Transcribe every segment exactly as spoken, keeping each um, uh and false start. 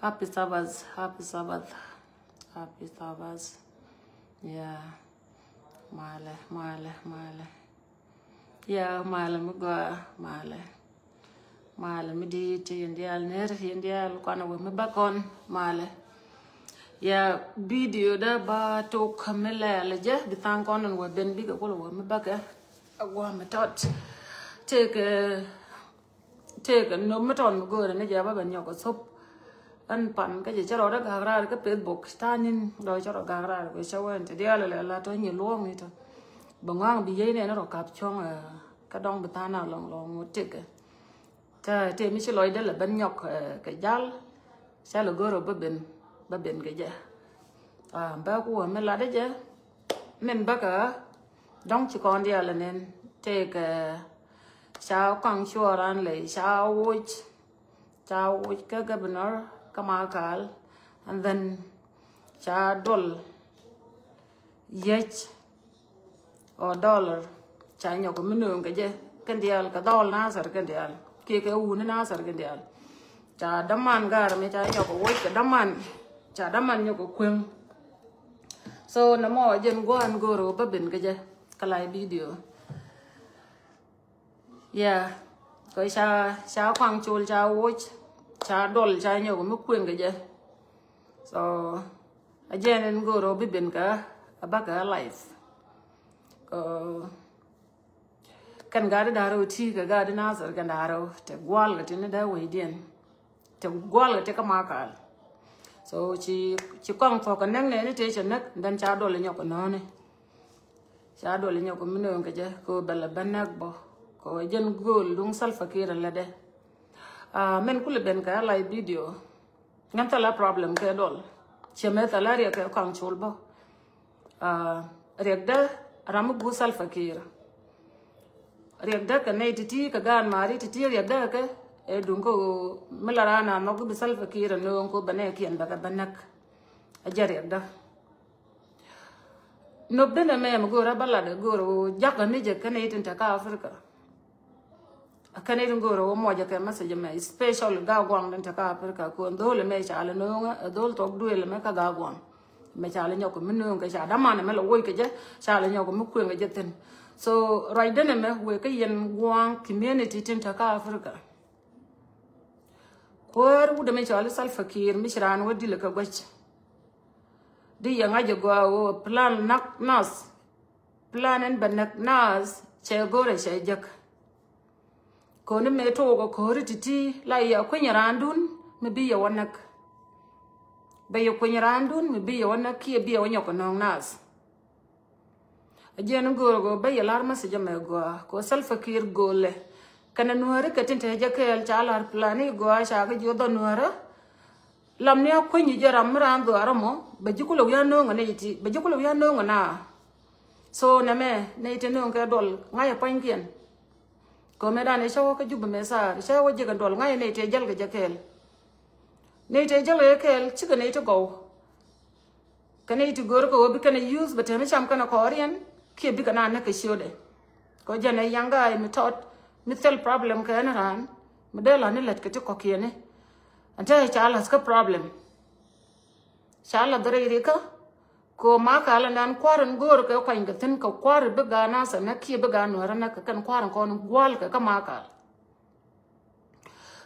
Happy Sabbath, happy Sabbath, happy Sabbath. Yeah. Malɛ, malɛ, malɛ. Yeah, malɛ mi gɔaa, malɛ. Malɛ mi di̱i̱t, yɛn diaal ner, yɛn diaal kuanɛ wä mi bakɔn, malɛ. Yeah, video da ba tok mi lɛl jɛ, bi thaŋ kɔn in wä ben bikɛ kulɛ wä mi bakɛ. A gua mi tɔt. Tëëkɛ, tëëkɛ nöm mi tɔt mi go̱o̱rɛ ni jɛ ba ben nyɔk a thop. Ɛn pan kä jɛ cɛ rɔ dee gak raar kä Facebook, ta̱a̱ ni̱n dɔ̱ cɛ rɔ gak raar kɛ cɛ wɛn ti diaal lɛ la tɔ nyi luɔ̱ɔ̱ŋ ni tɔ. Bɛ ŋɔaŋ bi yey nɛn rɔ kap cuɔ̱ŋ, eh, kä dɔŋ bi tha̱a̱n a lɔŋ lɔŋ wä tëkɛ. Tɛ, tɛ mi ci lɔcdä lɛ ben nyɔk, eh, kɛ jal. Ca lɛ go̱r ɔ bä ben, bä ben kɛ jɛ. Ah, bä ku wä mi latdä jɛ. Min bäkɛ dɔ̱ŋ ci kɔn diaal ɛ nɛn. Tëëkɛ ca kɔaŋ cuɔɔran lɛ ca woc. Ca woc kä governor kä Makal. And then ca duɔl yec ɔ dollar ca nyɔk mi nööŋ kɛ jɛ kɛn diaal kɛ dhɔl Nasir kɛn diaal kiɛ kɛ wuni Nasir kɛn diaal. Ca daman gar mi ca nyɔk woc kɛ daman, ca daman nyɔk kueŋ. So nɛ mɔ jɛn guan goro bä ben kɛ jɛ kɛ lai video. Yeah. Kɛ ca, ca kɔaŋ col ca woc ca dɔl ca nyɔk mi kueŋ kɛ jɛ. So a jɛn in goro bi ben kɛ a bä kɛ life. Kɛ kɛn gaat da̱rä ti kɛ gaat Nasir kɛn da̱rä tɛ gual kɛ ti ni dee wecdiɛn. Tɛ gual kɛ ti kä Makal. So ci, ci kɔaŋ thɔk kɛ näk nɛni tëë cɛ näk, then ca dɔl nyɔk kɛ nɔni. Ca dɔl nyɔk kɛ mi nööŋ kɛ jɛ kɛ bɛ lɛ bä näk bɔ kɛ jɛn gööl duŋ Salva Kiir lɛ dɛ. Ah, min kulɛ ben kɛ a lai video. Ŋän thɛlɛ problem kɛ dɔl. Ciɛ mɛ thɛlɛ riɛk kɛ kɔaŋ col bä. Ah, riɛkdä ram mi guth Salva Kiir. Riɛkdä kɛ nɛy ti̱ti̱ kɛ gaan mari ti̱ti̱ riɛkdä kɛ ɛ duŋ kä mi la raan a nhɔk bi Salva Kiir a nööŋ kä bɛ nɛy kiɛn bɛ kɛ bä näk. A jɛ riɛkdä. Nop denɛ mɛ mi go̱o̱rä bä lat go̱o̱rä jakä ni jɛ kɛ nɛy tin te kä Africa. Kɛn it in go̱o̱rä wä muɔcä kɛ message mɛ, especially ga guaŋ din te kä Africa, kɛ dhol mɛ ca lɛ nööŋä, dhol thok duël mɛ kä ga guaŋ. Mɛ ca lɛ nyɔk mi nööŋ kɛ ca daman mɛ lɛ woc kɛ jɛ, ca lɛ nyɔk mi kueŋ kɛ jɛ thin. So ruacdä nɛ mɛ wëë kä yɛn guaŋ community tin te kä Africa. Kuäär wut mɛ cɔal Salva Kiir mi ci raan wä dilɛ kɛ guäc. Di yɛ ŋa̱c ɛ gɔaa wä plan nak nas. Plan in bɛ näk naath cɛ go̱rɛ cɛ jek. Koni mëë took ɛ ko̱ri ti̱ti̱ la yɛ kuiny raandun mi bi yɛ wä näk. Bɛ yɛ kuiny raandun mi bi yɛ wä näk kiɛ bi yɛ wä nyɔk kɛ nööŋ naath. A jiɛn go̱o̱r go̱o̱r bä yɛ lar message mɛ gɔaa ko Salva Kiir go̱o̱lɛ. Kɛnɛ nuääri kɛ tin te jɛ kɛɛl ca lar plan i̱ gɔaa ca kɛ ji̱ wä dhɔ nuäärä. Lam ni a kuenyi jɛ ram mi raan dhuaar amɔ bɛ ji̱ kulɛ wi̱i̱ a no̱o̱ŋ a nɛy ti bɛ ji̱ kulɛ wi̱i̱ a no̱o̱ŋ a naa. So nɛmɛ nɛy ti no̱o̱ŋ kɛ duɔl ŋa̱c a pua̱nykiɛn. Kɛ mɛ dan ɛ cä wä kä Jubɛ mɛ thaar cä wä ji̱ kɛ duɔl ŋa̱c a nɛy ti jäl kɛ jɛ kɛɛl. Nɛy ti jäl kɛ jɛ kɛɛl cikɛ nɛy ti gɔw. Kɛ nɛy ti go̱o̱r kɛ ɣöö bi kɛn a use bɛ tɛm cam kɛn a kɔɔriɛn kiɛ bikɛ na näk kɛ ciötdɛ. Kɛ jɛn ɛ yaŋ ga̱a̱c mi tɔt mi thil problem kɛ ɛn raan mi dee la̱th ni lät kɛ ti kɔ̱kiɛni. Ɛn te ca la̱th kä problem. Ca la̱th rɛy rikä. Kɛ ɣöö ma ka lɛ nan kua̱r in go̱o̱r kɛ kuany kɛ thi̱n kɛ kua̱r bi ga̱a̱ nathɛr nä kiɛ bi ga̱a̱ nuäärä nä kɛ kɛn kua̱r in kɔn in gua̱l kɛ kä ma ka.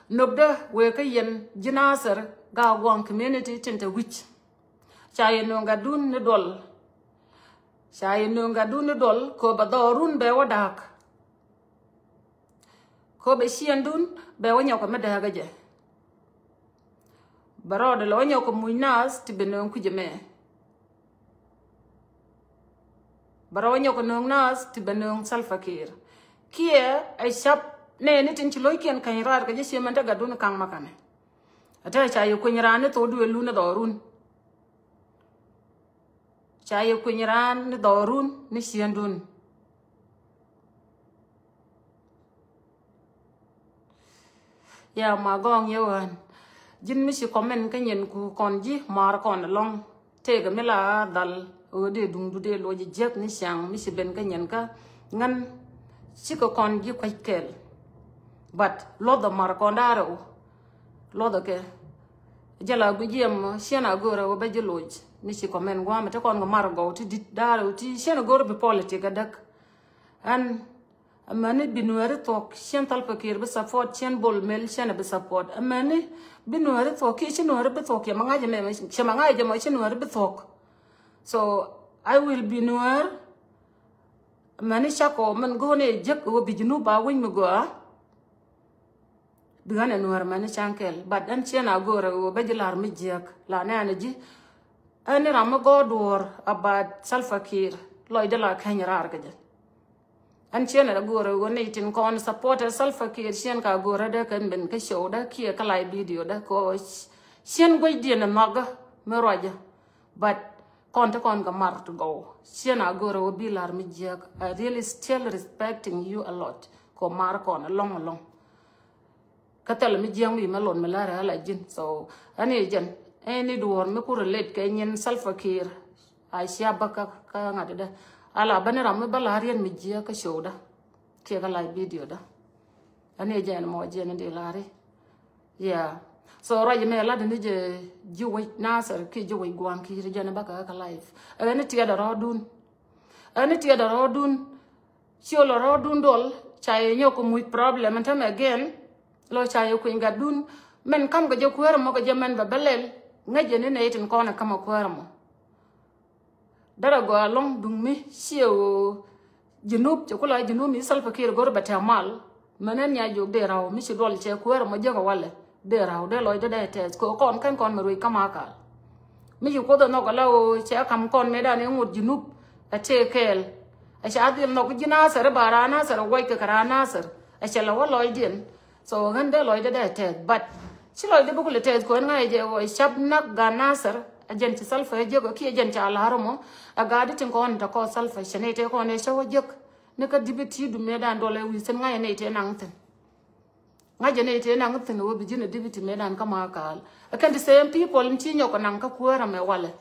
Nöpdä wëë kä yɛn ji̱ Nathɛr Gaaguaŋ community tin te wi̱c. Ca yɛ nööŋ gatdun ni duɔl. Ca yɛ nööŋ gatdun ni duɔl kɛ bɛ dhɔɔrun bɛ wä da̱a̱k. Kɛ bɛ ciɛndun bɛ wä nyɔk kɛ mi da̱a̱k ɛ jɛ. Bɛ rɔɔdɛ lɛ wä nyɔk kɛ muc naath ti bɛ nööŋ kui̱c ɛmɛ. Bɛ rɔ wä nyɔk kɛ nööŋ naath ti bɛ nööŋ Salva Kiir. Kiɛ ɛ cap nɛɛni tin ci lo̱ckiɛn käny raar kɛ jɛ ciɛ mɛn te gatdun ka̱ŋ makanɛ. Ɛ te ca yɛ kueny raan ni thokdu ɛ lun ni dhɔɔrun. Ca yɛ kueny raan ni dhɔɔrun ni ciëndun. Ya ma gɔŋ yɛ ɣän. Ji̱n mi ci comment kä nyin ku kɔn ji̱ mar kɔn ɛlɔ̱ŋ. Tëëkɛ mi la dhal ɣöö dee duŋdu dee luɔc jiäk ni ciaŋ mi ci ben kä nyin kä ŋän. Cikɛ kɔn ji̱ kuec kɛl. But luɔthɔ mar kɔn da̱rɛ ɣöö luɔthɔ kɛ. Jɛ la guic jiɛm ciɛn a go̱o̱rɛ wä bä ji̱ loc ni ci comment gua̱a̱mɛ ti kɔn kɛ mar gɔw ti di̱t da̱a̱r wä ti ciɛn a go̱o̱rɛ bi politic a däk. Ɛn amäni bi Nuääri thuɔ̱k ciɛn Salva Kiir bi support, ciɛn Bol Mel ciɛn a bi support. Amäni bi Nuääri thuɔ̱k kiɛ ci Nuääri bi thuɔ̱k, cɛ ma ŋa̱c jɛ mɛ, cɛ ma ŋa̱c jɛ mɔ ci Nuääri bi thuɔ̱k. So I will be Nuäär. Amäni cakɔ min go̱o̱n ɛ jek wä bi Junub ba winy mi gɔaa. Bi ɣän ɛ Nuäär amäni ca̱ŋ kɛl. But ɛn ciɛn a go̱o̱rɛ wä bä ji̱ la̱r mi jiäk la nɛɛn ɛ ji̱. Ɛn ni ram mi gɔɔ duɔ̱ɔ̱r about Salva Kiir, lɔcdɛ la keny raar kɛ jɛ. Ɛn ciɛn a go̱o̱rɛ wä ni tin kɔn supporter Salva Kiir ciɛn ka go̱o̱rɛ dee kɛn ben kä show dee kiɛ kä live video dee kɔ ciɛn guecdiɛn ɛ nhɔkä mi ruacä. But kɔn ti kɔn kɛ mar ti gɔw. Ciɛn a go̱o̱rɛ wä bi la̱r mi jiäk. I really still respecting you a lot. Kɔ mar kɔn ɛlɔ̱ŋ ɛlɔ̱ŋ. Kä thilɛ mi jiäk mi mɛ lon mi lärɛ ala ji̱n. So ɛn i̱ jɛn ɛn i̱ duɔ̱ɔ̱r mi ku relate kɛ nyin Salva Kiir. A cia bä kä ŋa̱t dɛ ala bä ni ram mi bä la̱r yɛn mi jiäk kä show dä kiɛ kä live video dä. Ɛn i̱ jɛn mɔ jɛn in di la̱ri. Yeah. So ruac mɛ lat ni jɛ ji̱ wec Nasir kiɛ ji̱ wec Gua̱a̱ŋ Kiir jɛn bä kä kä live. Ɛn i̱ tiɛt a rɔɔdun. Ɛn i̱ tiɛt a rɔɔdun. Ciöl a rɔɔdun dol ca yɛ nyɔk kɛ muc problem ɛn tämɛ again. Lɔ ca yɛ kueny gatdun. Mɛn kam kɛ jɛ kuäär mɔ kɛ jɛ mɛn bɛ bɛ lɛl. Ŋäc jɛ ni nɛy tin kɔn ɛ kam ɛ kuäär mɔ. Derɛ gɔaa ɛlɔ̱ŋ duŋ mi ciɛ ɣöö Junub cɛ kula Junub mi Salva Kiir go̱r bɛ tɛ̈ mal. Mɛn ɛn nya jiök dee raw mi ci duɔl cɛ kuäär mɔ jiäk ɛ walɛ dee raw dee lɔcdɛ dee tɛth kɛ kɔn kɛn kɔn mɛ ruec kä Makal. Mi ci Kuoth ɛ nhɔk ala ɣöö cɛ kam kɔn mëëdan ɛ ŋot Junub ɛ tëë kɛɛl. Ɛ ca dhil nhɔk ji̱ Nasir i̱ ba raan Nasir ɛ wuɔc kɛ kɛ raan Nasir ɛ cɛ lɛ wä lɔcdiɛn. So ɣän dee lɔcdɛ dee tɛth but ci lɔcdɛ bä kulɛ tɛth kɛ ɣän ŋa̱c jɛ ɣöö cap nak gaat Nasir. Ɛ jɛn ci Salva ɛ jiäk ɛ kiɛ jɛn ca la̱r ɛmɔ ɛ gaat di tin kɔn in te kɔɔth Salva cɛ nɛy tëë kɔn ɛ cä wä jiäk. Ni kä dipiti dum mëëdan duɔl ɛ wi̱i̱ thi̱n ŋa̱c ɛ nɛy tëë naŋ thi̱n. Ŋa̱c ɛ nɛy tëë naŋ thi̱n ɛ wä bi ji̱n ɛ dipiti mëëdan kä Makal. Ɛ kɛn the same people in ci nyɔk ɛ naŋ kä kuäär ɛmɛ walɛ.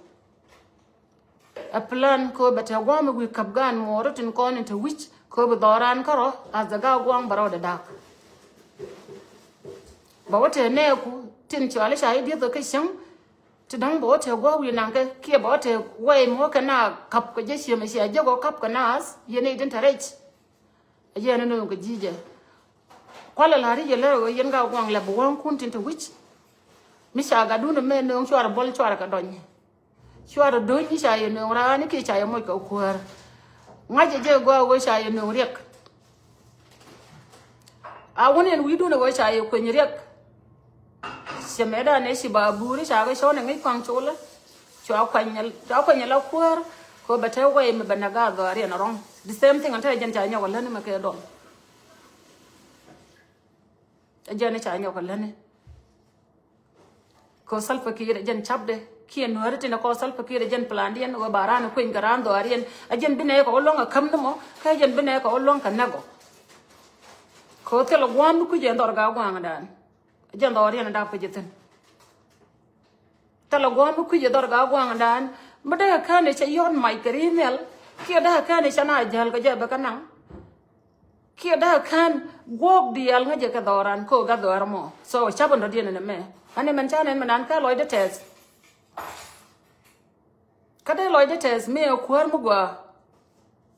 Ɛ plan kɛ ɣöö bɛ te gua̱a̱m mi wi̱i̱ käp gaan muɔɔr tin kɔn in te wi̱c kɛ ɣöö bi dhɔran kärɔ as the gaa gua̱a̱m bɛ rɔɔdɛ da̱k. Bɛ wä te nɛɛku tin cɔali ca i̱ dieth kɛ cäŋ. Ti däŋ bɛ wä te gua̱a̱m wi̱i̱ naŋkɛ kiɛ bɛ wä te wɛy mi wä kɛ na käp kɛ jɛ ciëmɛ cia jek wä käp kɛ naath yɛn i̱ din te rɛc. A jɛ ni nööŋ kɛ ji̱ jɛ. Kualɛ la̱r i̱ yɛ lär ɣöö yɛn gaa gua̱a̱m lɛ bi wäŋkun tin te wi̱c. Mi ca gatdun ɛmɛ nööŋ cuarɛ bɔl cuarɛ kɛ dɔny. Cuarɛ do̱ny i̱ ca yɛ nööŋ raan i̱ kiɛ ca yɛ moc kɛ kuäär. Ŋa̱cɛ jɛ gɔaa ɣöö ca yɛ nööŋ riɛk. A wun in wi̱i̱dun ɛ ɣöö ca yɛ kueny riɛk. Cɛ mɛtdan ɛ ci ba buuri ca kɛ cɔn ɛ ŋi̱c kuaŋ colä. Cua kuany cua kuany la kuäär kɛ ɣöö bɛ te wɛy mi bɛ nɛ gaa dhɔaariɛn rɔ̱ŋ. The same thing ɛn te jɛn ca nyɔk ɛ läni mɛ kɛ dɔl. Ɛ jɛn ca nyɔk ɛ läni. Kɛ Salva Kiir ɛ jɛn capdɛ kiɛ nuääri tin ɛ kɔ Salva Kiir ɛ jɛn plandiɛn ɣöö ba raan kueny kɛ raan dhɔaariɛn. Ɛ jɛn bi nɛy kɛ wä luäŋ ɛ käm ni mɔ kɛ jɛn bi nɛy kɛ wä luäŋ kɛ näk ɔ. Kɛ thilɛ gua̱a̱m mi kui̱c ɛ dhɔr gaa gua̱a̱ŋdan. Ɛ jɛn dhɔriɛn ɛ dap kɛ jɛ thi̱n. Thilɛ gua̱a̱m mi kui̱c ɛ dhɔr gaa gua̱a̱ŋdan. Mi dee kɛ kään ɛ cɛ yɔ̱t mac kɛ ri̱i̱n nhial kiɛ dee kɛ kään ɛ cɛ na jäl kɛ jɛ bɛ kɛ naŋ. Kiɛ dee kään guɔ̱ɔ̱k diaal ŋäcɛ kɛ dhɔran kɛ ɣöö gat dhɔr mɔ. So cap in dɔ̱diɛn in ɛmɛ. Ani mɛn ca nɛn mi nan kä lɔcdɛ tɛth. Kä dee lɔcdɛ tɛth mi ɛ kuäär mi gɔaa.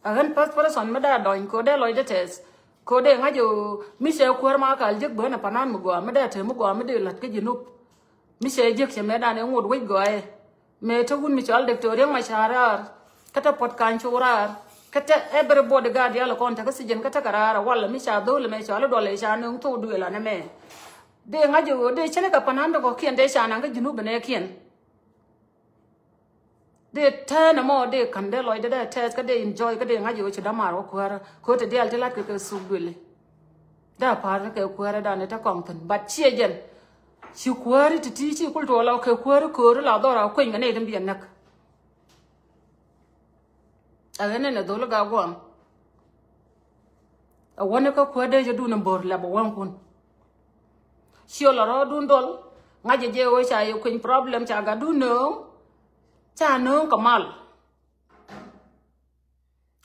A ɣän first person mi dee dɔny kɛ ɣöö dee lɔcdɛ tɛth. Kɛ ɣöö dee ŋa̱c ɣöö mi cɛ kuäär ma kal jek bään ɛ panan mi gɔaa mi dee te mi gɔaa mi dee la̱t kä Junub. Mi cɛ jek cɛ mɛtdan ɛ ŋot wec gɔaa ɛ. Mëë te wun mi cɔal Doctor Riek Machar raar kä te Puɔt Kany Cuk raar kä te everybody gaat diaal kɔn te kä sijin kä te kɛ raar walɛ mi ca dhol mɛ cɔal i̱ duɔl ɛ ca nöŋ thok duëël anɛ mɛ. Dee ŋa̱c ɛ ɣöö dee cäni kɛ panan dee kɔ̱kiɛn dee ca naŋ kä Junub nɛɛkiɛn. Dee tɛɛn ɛmɔ dee ka̱n dee lɔcdɛ dee tɛth kä dee enjoy kä dee ŋa̱c ɛ ɣöö ci dämaar wä kuäärä kɛ ɣöö te diaal ti la̱t kɛ kɛ thuk duëli. Dee pa̱a̱r kɛ kuäärädan ɛ te kɔŋ thi̱n but ciɛ jɛn. Ci kuääri ti̱ti̱ ci kul tuɔɔk la kɛ kuääri kööri la dhɔr a kueny kɛ nɛy tin biɛ näk. Ɛ ɣän ɛn ɛ dhol gaa gua̱a̱m. Ɛ wäni kä kuäär dee jɛ dun ɛn bo̱r lɛp ɛ wäŋkun. Ciöl ɛ rɔɔdun dɔl ŋa̱cɛ jɛ ɣöö ca yɛ kueny problem ca gatdun nööŋ. Ca nööŋ kɛ mal.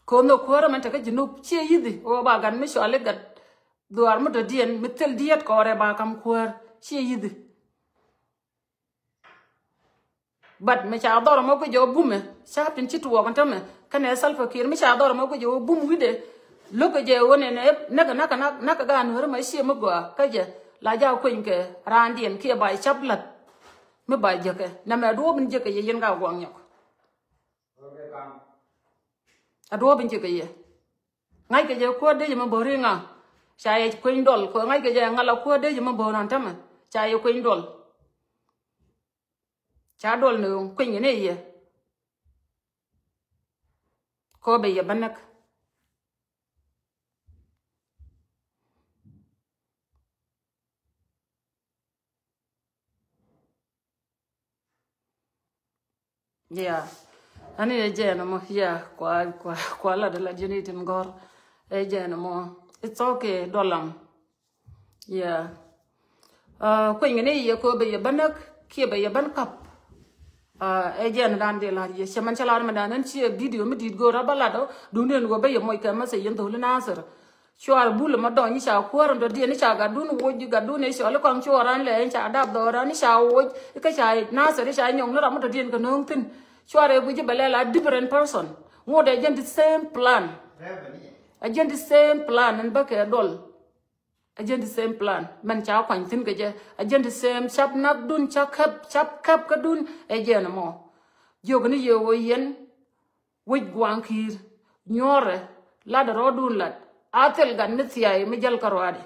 Ko̱n nhök kuäärä mɛn tekä Junub ciɛ yithi ɣöö ba gat mi cɔal i̱ gat dhuaar mi dɔ̱diɛn mi thil diɛt kɔɔrɛ ba ka̱m kuäär ciɛ yithi. But mi ca dhɔr mɔ guic jɛ wä bumɛ, ca tin ci tuɔɔk in tämɛ kɛnɛ Salva Kiir, mi ca dhɔr mɔ guic jɛ wä bum wi̱dɛ. Lo̱k kɛ jɛ wä nɛnɛ näk näk näk näk gaat Nuäri mɛ ciɛ mi gɔaa kä jɛ la ja kueny kɛ raandiɛn kiɛ ba cap la̱t. Mi ba jekɛ nɛmɛ duɔ̱ɔ̱p in jekɛ yɛ yɛn ka guaŋ nyɔk. A duɔ̱ɔ̱p in jekɛ yɛ. Ŋa̱ckɛ jɛ kuäär dee jɛ mi bo̱o̱r iŋa. Ca yɛ kueny duɔl kɛ ŋa̱ckɛ jɛ ŋa̱l a kuäär dee jɛ mi bo̱o̱r nɔn tämɛ. Ca yɛ kueny duɔl. Ca duɔl ni ɣöŋ kuenykɛ ni yɛ. Kɔ bɛ yɛ bä näk. Yeah. Ani ɛ jɛn mɔ, yeah, kua kua kua lat lat jɛn itin gɔr. Ɛ jɛn mɔ. It's okay, duɔl lam. Yeah. Uh, kuenykɛ ni yɛ kɔ bɛ yɛ bä näk kiɛ bɛ yɛ bä kap. Uh, ɛ jɛn dan di lar yɛ cɛ man cɛ lar mɛ dan ɛn ciɛ video mi dit go̱o̱r a bä lat ɔ duŋ den wä bä yɛ mɔc kɛ message yɛn dholi Nasir. Cuar bul mɛ dɔny ca kuäär in dɔ̱diɛn ca gatdun woc gatdun ɛ cɔl i̱ kɔaŋ cuɔran lɛ in ca dap dhɔran i̱ ca woc i̱ kä ca Nasir i̱ ca nyɔŋ ni ram mɛ dɔ̱diɛn kɛ no̱o̱ŋ thi̱n. Cuar ɛ guic i̱ bɛ lɛ la different person. Ŋot ɛ jɛn the same plan. Ɛ jɛn the same plan in bä kɛ duɔl. Ɛ jɛn the same plan mɛn ca kuany thi̱n kɛ jɛ. Ɛ jɛn the same cap nath dun ca käp cap käp kä dun. Ɛ jɛn mɔ jiök ni yɛ wä yɛn. Wec gua̱a̱ŋ ki̱i̱r nyuɔ̱ɔ̱rɛ lat rɔɔdun lat a thil gat mi thiay mi jäl kä ruaadɛ.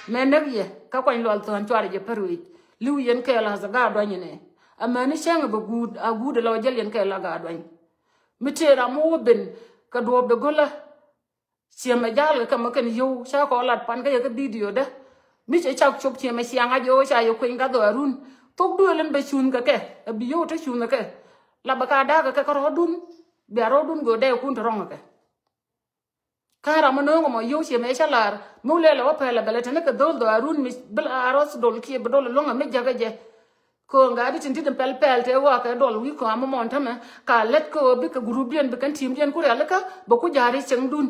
Mɛ näk yɛ kä kuany lual thuɔ̱ɔ̱n cuarɛ jɛ pär wec li̱w yɛn kɛɛl a thɛ gaat duany inɛ. Amäni cäŋ bɛ guut a guut ala wä jäl yɛn kɛɛl a gaat duany. Mi tëë ram mi wä ben kɛ duɔ̱ɔ̱pdɛ go̱lä. Ciɛmɛ ja̱a̱l kɛ kɛ mɛ kɛn yio̱w ca kɔ lat pan kä yɛ kä video dä. Mi cɛ cak cop ciɛmɛ ciaŋ a jɛ ɣöö ca yɛ kueny gat dhɔaarun. Thok duëël in bɛ cuun kɛ kɛ ɛ bi yio̱w te cuun kɛ kɛ. La bɛ ka da̱a̱k kɛ kɛ kä rɔ̱ɔ̱dun bia rɔ̱ɔ̱dun göö dɛɛkun te rɔ̱ŋ kɛ kɛ. Kä ram mi no̱o̱ŋ ɛmɔ yio̱w ciɛmɛ cä la̱r mi wä lɛl ɛ wä pɛl ɛ bɛlɛ te ni kɛ dho̱l dhɔaarun mi bi la rɔ̱th dol kiɛ bi dol ɛ luäŋ ɛ mi jäkä jɛ. Kɛ ɣöö ŋa̱a̱di tin di̱t in pɛl pɛl tëë ɣɔaa kɛ duɔl wi̱i̱ kɔaŋ mi mɔn tämɛ ka lät kɛ ɣöö bikɛ gurupdiɛn bikɛn ti̱i̱mdiɛn ku rialikä bɛ ku ja̱a̱ri cieŋdun.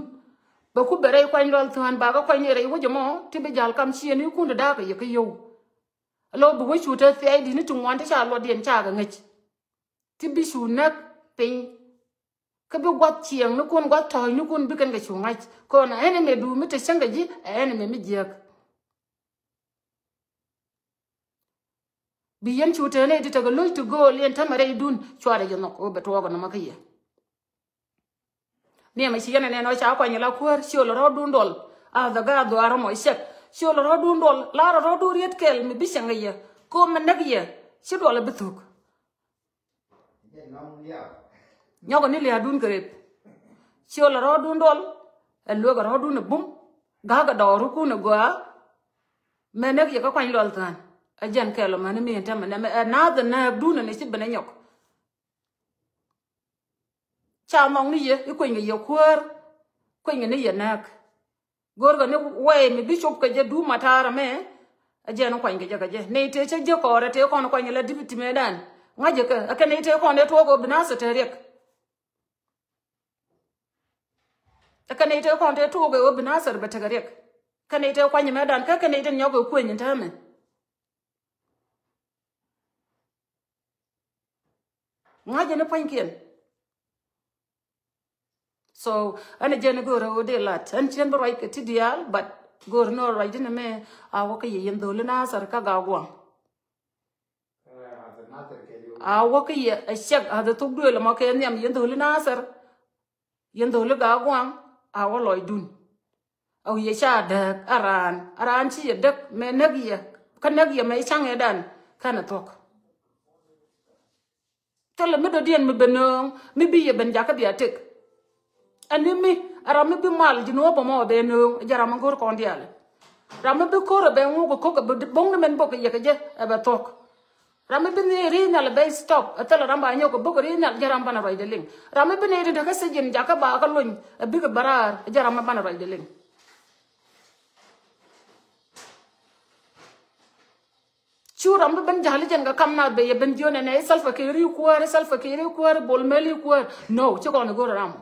Bɛ ku bɛ rɛy kuany lual thua̱a̱n bakä kuany ni rɛy wec ɛmɔ ti bi ja̱l kam ciëëni kun ti da̱a̱kɛ yɛ kä yio̱w. Lo̱ bi wec cu te thia̱y di̱t ni ti ŋuan ti ca luɔtdiɛn cakɛ ŋäc. Ti bi cu näk piny. Kä bi gua̱th cieŋ ni kun gua̱th tɔ̱ɔ̱c ni kun bikɛn kɛ cu ŋa̱c kɔn ɛ enemy du mi te cäŋ kɛ ji̱ ɛ enemy mi jiääk. Bi yɛn cu tëë nɛy ti tekɛ lo̱c ti gööl yɛn tämɛ rɛydun cuarɛ jɛ nhɔk ɣöö bɛ tuɔɔk ɛnɔmɔ kä yɛ. Niɛmɛ ci yɛn ɛ nɛn ɔ ca kuany la kuäär ci ɣöl rɔɔdun duɔl. A dhɛ gaat dhuaar ɛmɔ cɛk ci ɣöl rɔɔdun duɔl laarɛ rɔɔdun riet kɛl mi bi cɛŋ ɛ yɛ. Ko̱o̱m mi näk yɛ ci duɔl ɛ bi thuk. Nyɔkɛ ni lia̱a̱dun kɛ rep. Ciöl ɛ rɔɔdun duɔl. Ɛ luek ɛ rɔɔdun ɛ bum. Ga̱a̱k ɛ dɔɔrukun ɛ gɔaa. Mɛ näk yɛ kä kuany luɔl tha̱a̱n. Ɛ jɛn kɛl ɔ mäni mi ɛn tɛmɛ nɛmɛ ɛ naath ɛ nääkdun ɛ ni ci ben ɛ nyɔk. Ca nhɔk ni yɛ i̱ kuenykɛ yɛ kuäär. Kuenykɛ ni yɛ nääk. Go̱rkɛ ni wɛy mi bi cop kɛ jɛ duum a ta̱a̱r ɛmɛ. Ɛ jɛn kuany kɛ jɛ kɛ jɛ nɛy tëë cä jiäk kɔɔrɛ tëë kɔn kuany la dipiti mëëdan. Ŋa̱cä kɛ ɛ kɛ nɛy tëë kɔn tëë tuɔɔk ɛ ɣöö bi nathir te riɛk. Ɛ kɛ nɛy tëë kɔn tëë tuɔɔk ɛ ɣöö bi nathir bɛ tekɛ riɛk. Kɛ nɛy tëë kuany mëëdan kä kɛ nɛy tëë nyɔk ɛ kueny in täämɛ. Ŋa̱cä ni pua̱nykiɛn. So ɛn ɛ jɛn ɛ go̱o̱rä ɣöö dee lat ɛn cien bi ruac kɛ ti diaal but go̱o̱r ni ɣöö ruac dinɛ mɛ a wä kä yɛ yɛn dho̱li nathir kä Gaguaŋ. A wä kä yɛ ɛ cɛk a dhɛ thok duëël ɛmɔ kɛ nhiam yɛn dho̱li nathir. Yɛn dho̱li Gaguaŋ a wä lɔcdun. Ɛ wi̱i̱ ca dääk a raan a raan ci yɛ däk mɛ näk yɛ kä näk yɛ mɛ caŋ yɛ dan kɛnɛ thuɔ̱k. Thilɛ mi dɔ̱diɛn mi ben nööŋ mi bi yɛ ben jakä bia tëk. Ɛn ni mi ɛ ram mi bi mal ji̱ nuɔ̱ɔ̱p ɛmɔ ɛ ben nööŋ ɛ jɛ ram mi go̱r kɔn diaal. Ram mi bi ko̱r ɛ ben ŋuk ɛ ko̱k ɛ bi bo̱ŋ ni mɛn bok ɛ yɛ kɛ jɛ ɛ bɛ thuɔ̱k. Ram mi bi ni ri̱i̱ nhial ɛ ben stop ɛ thilɛ ram ba nyɔk ɛ bok ɛ ri̱i̱ nhial jɛ ram banɛ ruacdɛ liŋ. Ram mi bi ni ri̱i̱ däkä sijin jakä ba kä lony ɛ bikɛ bä raar ɛ jɛ ram mi banɛ ruacdɛ liŋ. Cu ram bi ben ja̱l i̱ jɛn kɛ kam nath bɛ yɛ ben jiön ɛnɛ i̱ Salva Kiir i̱ kuäär i̱ Salva Kiir i̱ kuäär i̱ Bol Mel i̱ kuäär. No ci kɔn i̱ go̱r ram.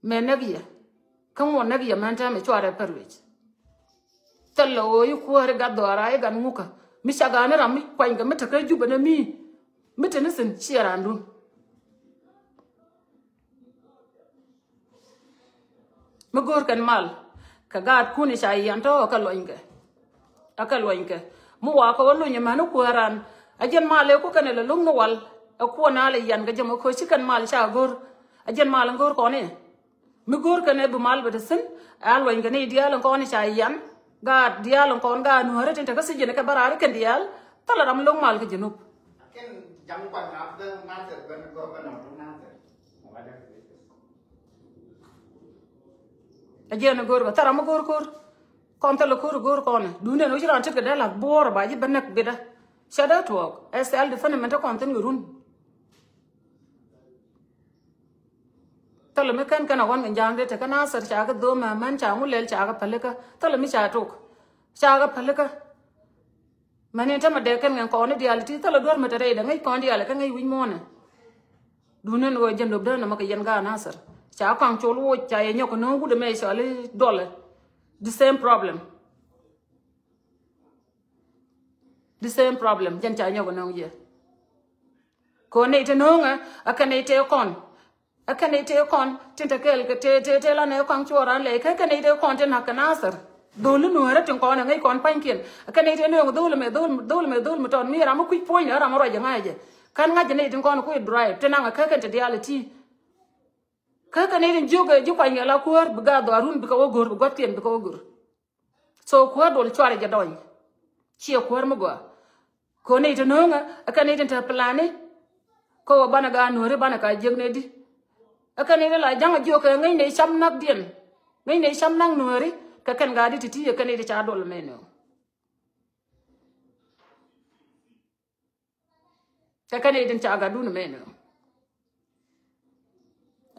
Mɛ näk yɛ kä ŋuɔ näk yɛ mɛn tɛmɛ cuarɛ pär wec. Thil lɛ ɣöö i̱ kuäär i̱ gat dhɔaara i̱ gat ŋukä. Mi ca gat ni ram mi kuanykɛ mi te kä Jubɛ ni mi, mi te ni thi̱n ciɛ randun. Mi go̱o̱r kɛn mal kɛ gaatkun ca yian tɔ̱ ɛ kɛ luɔnykɛ. Ɛ kɛ luɔnykɛ mi wakä wä luny ɛmɛn kuääran. Ɛ jɛn mal ëë ku kɛn ɛ lɛ lo̱ŋ ni wal ɛ kuɔn a lɛ yian kɛ jɛ mɛ ko̱ ci kɛn mal ca go̱o̱r. Ɛ jɛn mal in go̱o̱r kɔn i̱ mi go̱o̱r kɛn ɛ bi mal bɛ te thi̱n. Ɛ a luɔnykɛ ni diaal in kɔn ca yian. Gaat diaal in kɔn gaat nuäärä tin te kä thi̱n jɛn kɛ bä raar kɛn diaal. Thilɛ ram lo̱ŋ mal kɛ Junub. Ɛ jɛn ɛ go̱o̱r bä thil ram mi go̱o̱r ko̱r. Kɔn thilɛ ko̱r ɛ go̱o̱r kɔn ɛ duundɛ ni wä ci raan tet kɛ dee la̱th buɔɔr ba ji̱ bä näk bitdä. Cɛ dee tuɔɔk ɛ self defense mɛn te kɔn thi̱n kɛ run. Thilɛ mi kɛn kɛn a ɣɔn kɛ ja̱a̱ŋ dee te kä Nasir ca kɛ dho̱o̱m mɛ mɛn ca ŋu lɛl ca kɛ pälikä. Thilɛ mi ca tok ca kɛ pälikä. Mɛn in tämɛ dee kɛn ŋɛn kɔn i̱ diaal ti thilɛ duer mɛ te rɛydɛ ŋäc kɔn diaal kɛ ŋäc wi̱c muɔ̱ɔ̱nɛ. Duundɛ ni ɣöö jɛn lopdä nɔmɔ kɛ yɛn gaat Nasir ca kɔaŋ col woc ca yɛ nyɔk kɛ no̱o̱ŋ wut ɛmɛ cɔali dɔlɛ. The same problem. The same problem jɛn ca nyɔk kɛ no̱o̱ŋ yɛ. Kɛ ɣöö nɛy te no̱o̱ŋɛ ɛ kɛ nɛy te kɔn. Ɛ kɛn i̱ tëë kɔn tin te kɛɛl kɛ tëë tëë tëë lanɛ kɔaŋ cuɔɔr an lɛy kä kɛn i̱ tëë kɔn tin na̱k kɛ Nasir. Dho̱l ni nuäärä tin kɔn ɛ ŋäc kɔn pa̱nykiɛn. Ɛ kɛn i̱ tëë nööŋ dho̱l mɛ dho̱l dho̱l mɛ dho̱l mɛ tɔt mi ram mi kui̱c puɔ̱ny lɛ ram mi ruac ɛ ŋa̱cɛ. Kän ŋa̱cɛ ni tin kɔn kui̱ drive tin naŋ ɛ kä kɛn te diaal ɛ ti. Kä kɛn i̱ tin jiök ɛ ji̱ kuany kɛ la kuäär bi gaat dhɔaar run bikɛ wä go̱r bi gua̱thkiɛn bikɛ wä go̱r. So kuäär dol cuarɛ jɛ dɔny. Ciɛ kuäär mi gɔaa. Kɛ ni ti no̱o̱ŋä ɛ kɛ ni ti te plani. Kä wä banɛ gaat nuääri banɛ ka jiäk ni di. Ɛ kɛ ni ti la ja̱ŋ a jiök kɛ ŋäcnɛ cam nak diɛn. Ŋäcnɛ cam nak nuääri kɛ kɛn gaat di ti ti ɛ kɛ ni ti ca dol mɛ nööŋ. Kɛ kɛn i̱ tin ca gatdun mɛn.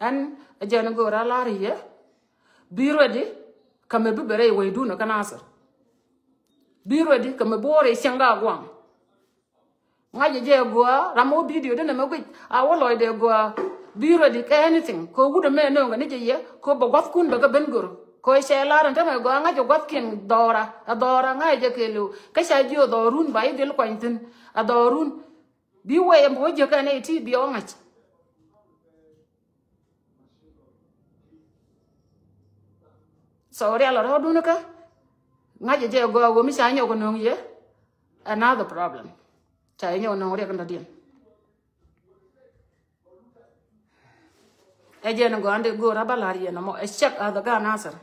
Ɛn ɛ jɛn go̱o̱r a lar yɛ. Bi ready kɛ mɛ bi bɛ rɛy wecdun kä Nasir. Bi ready kɛ mɛ bi wä rɛy cieŋ ga gua̱a̱ŋ. Ŋa̱c ɛ jɛ gɔaa ram wä video dee nɛ mɛ guic a wä lɔcdɛ gɔaa. Bi ready kɛ anything kɛ wut ɛmɛ nööŋ kɛ ni jɛ yɛ kɛ bɛ gua̱thkun bɛ kɛ ben gör. Kɛ cɛ lar ɛn tämɛ gɔaa ŋa̱c ɛ gua̱thkiɛn dhɔra ɛ dhɔra ŋa̱c ɛ jɛ kɛɛliw kä ca jiö dhɔrun ba i̱ dhil kuany thi̱n. Ɛ dhɔrun bi wee ɛn bi wä jiäkä ɛn ɛ ti bi ɛ wä ŋa̱c. So rial ɛ rɔɔdun kä ŋa̱c ɛ jɛ gɔaa wä mi ca nyɔk ɛ nööŋ yɛ. Another problem. Ca yɛ nyɔk ɛ nööŋ riɛk ɛn dɔ̱diɛn. Ɛ jɛn in gɔaa in dee go̱o̱r a bä la̱r yɛn ɛmɔ ɛ cɛk ath ɛ gaat Nasir.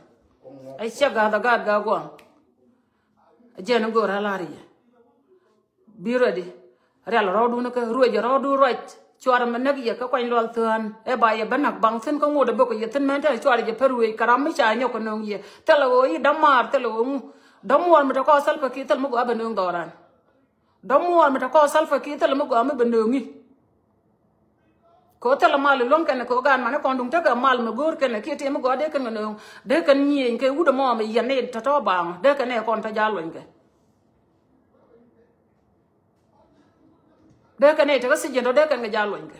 Ɛ cɛk ath ɛ gaat Gaguaŋ. Ɛ jɛn in go̱o̱r a la̱r yɛ. Bi ready. Rial rɔɔdun kä ruec rɔɔdun ruac. Cuarɛ mi näk yɛ kä kuany lual thuään ɛ ba yɛ bä nak baŋ thi̱n kä ŋot ɛ bök yɛ thi̱n mɛn te cuarɛ jɛ pär ruec kɛ ram mi ca nyɔk kɛ nööŋ yɛ. Thilɛ ɣöö i̱ dämaar thilɛ ɣöö ŋu. Dämuɔɔr mi te kɔɔk Salva Kiir thilɛ mi gɔaa bɛ nööŋ dhɔran. Dɔ̱ŋ muɔɔr mi te kɔɔk Salva Kiir thilɛ mi gɔaa mi bɛ nööŋi. Kɛ ɣöö thilɛ mal iluäŋ kɛnɛ kɛ ɣöö gaat mani kɔn duŋ tekɛ mal mi go̱o̱r kɛnɛ kiɛ tëë mi gɔaa dee kɛn kɛ nööŋ dee kɛn nyiëëny kɛ wut ɛmɔ mi yɛn ni tɔ̱tɔ̱ baaŋ dee kɛn ɛ kɔn tɔ̱ ja̱ luɔ̱nykɛ. Dee kɛn ɛ tekä thiec jɛn tɔ̱ dee kɛn kɛ ja̱ luɔ̱nykɛ.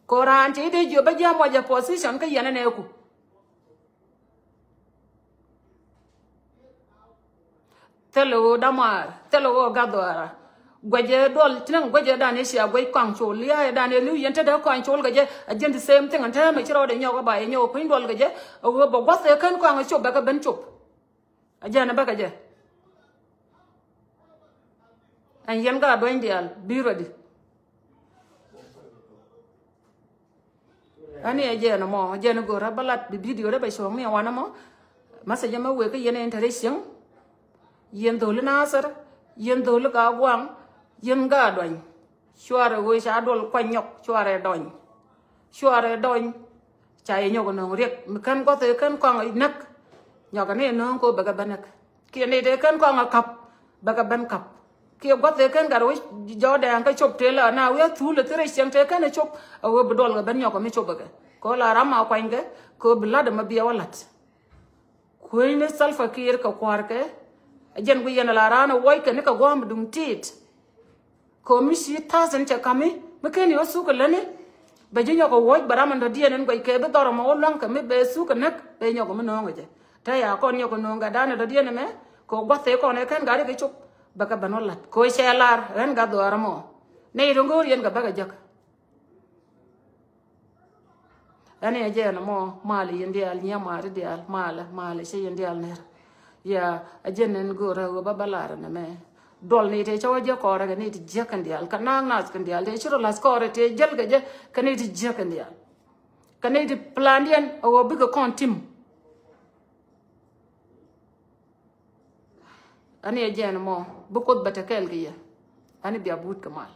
Kɛ ɣöö raan ci i̱ dee jiö bä ji̱ amɔ jɛ position kä yɛn ɛn ɛ ku. Thilɛ ɣöö dämaar thilɛ ɣöö gath dhɔaara. Guɛcɛ duɔl ti naŋ guɛcɛ dan ëë cia guɛc kɔaŋ col lia̱a̱ ëë dan ëë li̱w yɛn te dee kɔaŋ col kɛ jɛ. A jɛn the same thing ɛn täämɛ ci rɔɔdɛ nyɔk ɛ ba yɛ nyɔk ɛ kuny duɔl kɛ jɛ. Ɛ ɣöö bɛ gua̱th ëë kän kɔaŋ ɛ cop bɛ kɛ ben cop. A jɛn ɛ bä kɛ jɛ. Ɛn yɛn gat duany diaal bi ready. Ani ɛ jɛn ɛmɔ ɛ jɛn ɛ go̱o̱r ɛ bä lat bi video dee bɛ cuɔ̱ɔ̱ŋ ni ɛ wan ɛmɔ. Message ɛmɛ wëë kä yɛn ɛ interaction. Yɛn dho̱li Nasir, yɛn dho̱li Gaguaŋ, yɛn gat duany. Cuarɛ ɣöö ca duɔl kuany nyɔk cuarɛ dɔny. Cuarɛ dɔny. Ca yɛ nyɔk ɛ nööŋ riɛk mi kän gua̱th ëë kän kɔaŋ ɛ näk. Nyɔk ɛ ni ɛ nööŋ kɛ ɣöö bɛ kɛ bä näk. Kiɛ ni tëë kän kɔaŋ ɛ ka̱p bɛ kɛ ben ka̱p. Kiɛ gua̱th ëë kän gat wec jɔɔdɛɛŋ kä cop tëë la na wi̱i̱ a thuul ɛ thirɛ cieŋ tëë kän ɛ cop. A wee bi duɔl kɛ ben nyɔk kɛ mi cop ɛ kɛ kɛ ɣöö la ram a kuanykɛ kɛ ɣöö bi la̱t ɛmɛ bi ɛ wä la̱t. Kueeni Salva Kiir kɛ kua̱rkɛ. Ɛ jɛn ku yɛn ɛ la raan ɛ wuɔckɛ ni kɛ gua̱a̱m duŋ tiit. Kɛ ɣöö mi ci tha̱a̱th in cɛ ka̱mi mi ken yɛ wä thuk kɛ lätni. Bɛ ji̱ nyɔk kɛ wuɔ̱c bɛ ram in dɔ̱diɛn in guɛckɛ bi dhɔr ɛmɔ wä lua̱ŋkɛ mi bɛ thuk kɛ näk bɛ nyɔk kɛ mi nööŋ kɛ jɛ. Te ya kɔn nyɔk kɛ nööŋ gatdan in dɔ̱diɛn ɛmɛ kɛ ɣöö gua̱th ëë kɔn ëë kän gat ikɛ cop. Bäkɛ ben wä lat koc cɛ lar ɣän gat dhuaar ɛmɔ. Nɛy ti ŋo̱o̱r yɛn kɛ bäkɛ jäk. Ɛn i̱ ɛ jɛn ɛmɔ mal i̱ yɛn diaal, nyiɛ maari diaal, mal, mal i̱ cɛ yɛn diaal ner. Ya, ɛ jɛn ɛn go̱o̱rä ɣöö bä bä lar ɛn ɛmɛ. Duɔl ni tëë cä wä jiäk kɔrɛ kɛ ni ti jiäk kɛn diaal, kɛ naak naath kɛn diaal tëë ci rɔ la̱th kɔrɛ tëë jäl kɛ jɛ kɛ ni ti jiäk kɛn diaal. Kɛ ni ti plandiɛn ɛ ɣöö bikɛ kɔn tim. Ani ɛ jɛn mɔ bi Kuoth bɛ te kɛɛl kɛ yɛ. Ani bia but kɛ mal.